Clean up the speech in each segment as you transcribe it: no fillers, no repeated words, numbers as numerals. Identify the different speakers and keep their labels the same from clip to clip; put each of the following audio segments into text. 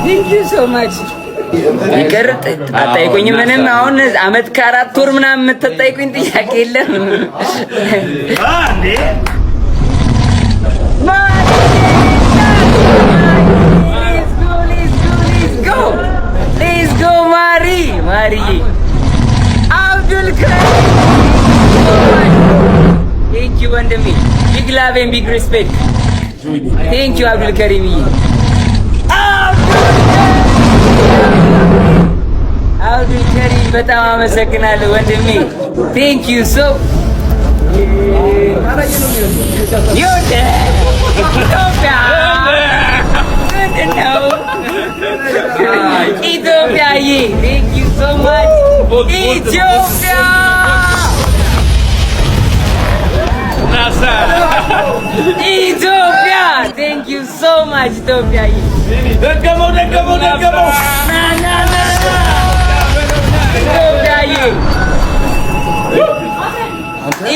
Speaker 1: Thank you so much። ይቅር አጠይቁኝ። ምንም አሁን አመት ከ4 ወር ምናምን የምትጠይቁኝ ጥያቄ የለም። Let's go ማሪ፣ ማሪዬ፣ አብዱል፣ thank you ወንድሜ፣ big love and big respect፣ thank you አብዱል ከሪምዬ። አብዱል ከሪም በጣም አመሰግናለሁ ወንድሜ፣ thank you so ኢትዮጵያ ምንድን ነው? ኢትዮጵያዬ፣ thank you so much ኢትዮጵያ፣ ኢትዮጵያ፣ thank you so much ኢትዮጵያዬ።
Speaker 2: ደገመው፣ ደገመው፣ ደገመው።
Speaker 1: ና ና ና ና፣ ኢትዮጵያዬ፣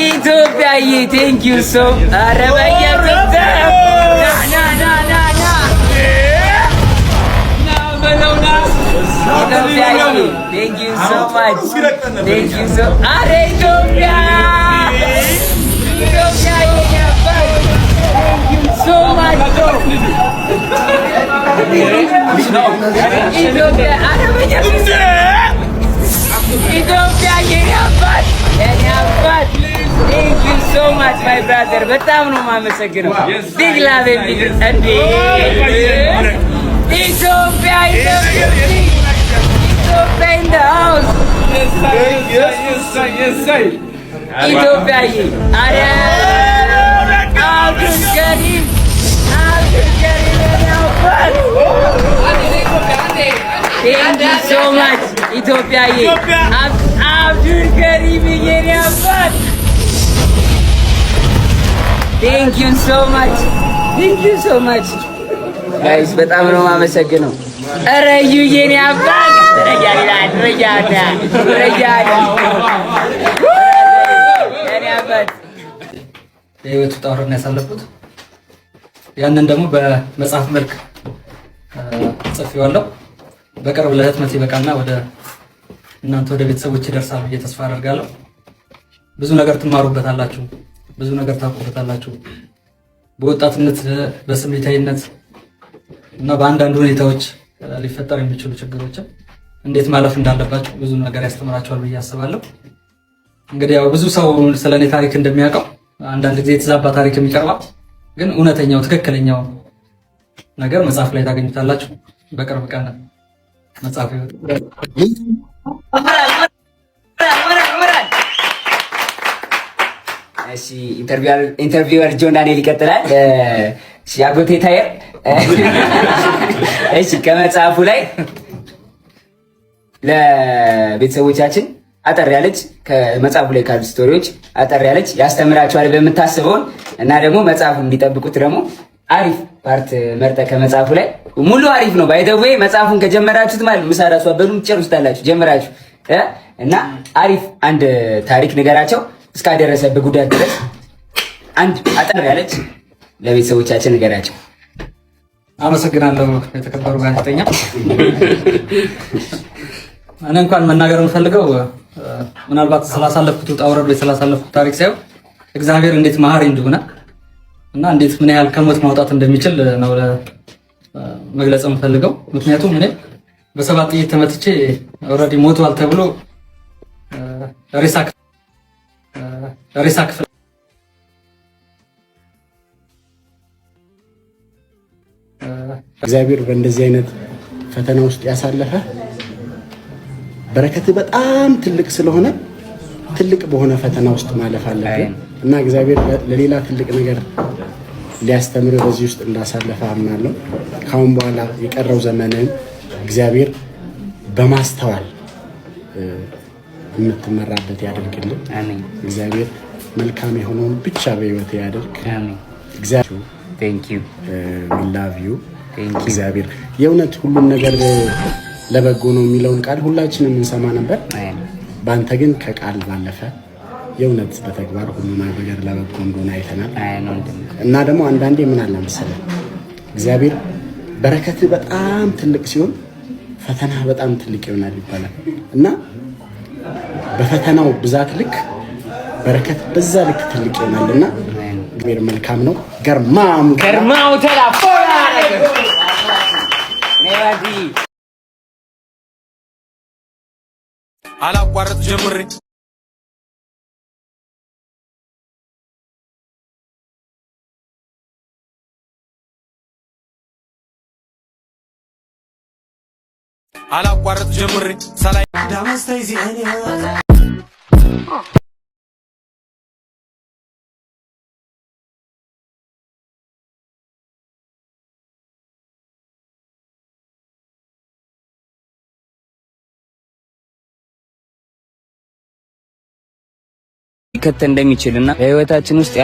Speaker 1: ኢትዮጵያዬ፣ thank you so፣ ኧረ በኢየሱስ፣ ና ና ና ና ና
Speaker 2: በለውና።
Speaker 1: ኢትዮጵያዬ፣ thank you so much፣ thank you so፣ ኧረ ኢትዮጵያ፣ ኢትዮጵያዬ አባት፣ thank you so much ኢትዮጵያ። ኧረ በኢየሱስ፣ ኢትዮጵያ የኔ አባት፣ የኔ አባት፣ thank you so much my brother፣ በጣም ነው የማመሰግነው። Big love፣ big፣ እንዴ ኢትዮጵያ፣ ኢትዮጵያ in the house፣ ኢትዮጵያዬ። አረ አብዱል ከሪም፣ አብዱል ከሪም የኔ አባት፣ thank you so much ኢትዮጵያዬ። አብዱል ከሪም የኔ አባት፣ thank you so much፣ thank you so much guys፣ በጣም ነው የማመሰግነው። ኧረ እዩ የኔ አባት፣ ረያ የኔ አባት።
Speaker 3: የህይወት ውጣ ውረድ ነው ያሳለፍኩት። ያንን ደግሞ በመጽሐፍ መልክ ጽፌዋለሁ። በቅርብ ለህትመት ይበቃና ወደ እናንተ ወደ ቤተሰቦች ይደርሳል ብዬ ተስፋ አደርጋለሁ። ብዙ ነገር ትማሩበታላችሁ፣ ብዙ ነገር ታውቁበታላችሁ። በወጣትነት በስሜታዊነት እና በአንዳንድ ሁኔታዎች ሊፈጠር የሚችሉ ችግሮችን እንዴት ማለፍ እንዳለባችሁ ብዙ ነገር ያስተምራችኋል ብዬ አስባለሁ። እንግዲህ ያው ብዙ ሰው ስለ እኔ ታሪክ እንደሚያውቀው አንዳንድ ጊዜ የተዛባ ታሪክ የሚቀርባል፣ ግን እውነተኛው ትክክለኛው ነገር መጽሐፍ ላይ ታገኙታላችሁ። በቅርብ ቀን መጽሐፍ ይወጣል።
Speaker 1: እሺ፣ interviewer ጆን ዳንኤል ይቀጥላል። እሺ አጎቴ ታየር፣ እሺ ከመጽሐፉ ላይ ለቤተሰቦቻችን አጠር ያለች፣ ከመጽሐፉ ላይ ካሉ story ዎች አጠር ያለች ያስተምራቸዋል በምታስበውን እና ደግሞ መጽሐፉን እንዲጠብቁት ደግሞ አሪፍ part መርጠህ ከመጽሐፉ ላይ፣ ሙሉ አሪፍ ነው። By the way መጽሐፉን ከጀመራችሁት ማለት ምሳ ራሱ አበሉም ትጨርሱታላችሁ ጀመራችሁ እና አሪፍ አንድ ታሪክ ንገራቸው፣ እስካደረሰብህ ጉዳት ድረስ አንድ አጠር ያለች ለቤተሰቦቻችን ንገራቸው።
Speaker 3: አመሰግናለሁ የተከበሩ ጋዜጠኛ። እኔ እንኳን መናገር የምፈልገው ምናልባት ስላሳለፍኩት ውጣ ውረድ ወይ ስላሳለፍኩት ታሪክ ሳይሆን እግዚአብሔር እንዴት መሀሪ እንደሆነ እና እንዴት ምን ያህል ከሞት ማውጣት እንደሚችል ነው መግለጽ የምፈልገው። ምክንያቱም እኔ በሰባት ጥይት ተመትቼ already ሞቷል ተብሎ ሬሳ ክፍል
Speaker 4: እግዚአብሔር በእንደዚህ አይነት ፈተና ውስጥ ያሳለፈ በረከት በጣም ትልቅ ስለሆነ ትልቅ በሆነ ፈተና ውስጥ ማለፍ አለብን እና እግዚአብሔር ለሌላ ትልቅ ነገር ሊያስተምር በዚህ ውስጥ እንዳሳለፈ አምናለሁ። ከአሁን በኋላ የቀረው ዘመንን እግዚአብሔር በማስተዋል የምትመራበት ያደርግልን። እግዚአብሔር መልካም የሆነውን ብቻ በህይወት ያደርግ። Love you። እግዚአብሔር የእውነት ሁሉም ነገር ለበጎ ነው የሚለውን ቃል ሁላችንም እንሰማ ነበር። በአንተ ግን ከቃል ባለፈ የእውነት በተግባር ሁሉ ነገር ለበጎ እንደሆነ አይተናል። እና ደግሞ አንዳንዴ ምን አለ መሰለህ፣ እግዚአብሔር በረከት በጣም ትልቅ ሲሆን ፈተና በጣም ትልቅ ይሆናል ይባላል። እና በፈተናው ብዛት ልክ በረከት በዛ ልክ ትልቅ ይሆናል። እና እግዚአብሔር መልካም ነው። ገርማም
Speaker 1: ገርማው ተላ ፎላ ኔባዲ
Speaker 2: አላቋረጥ ጀምሬ አላቋረጥ ጀምሬ ሳላይ
Speaker 1: ሊከተ እንደሚችልና በህይወታችን ውስጥ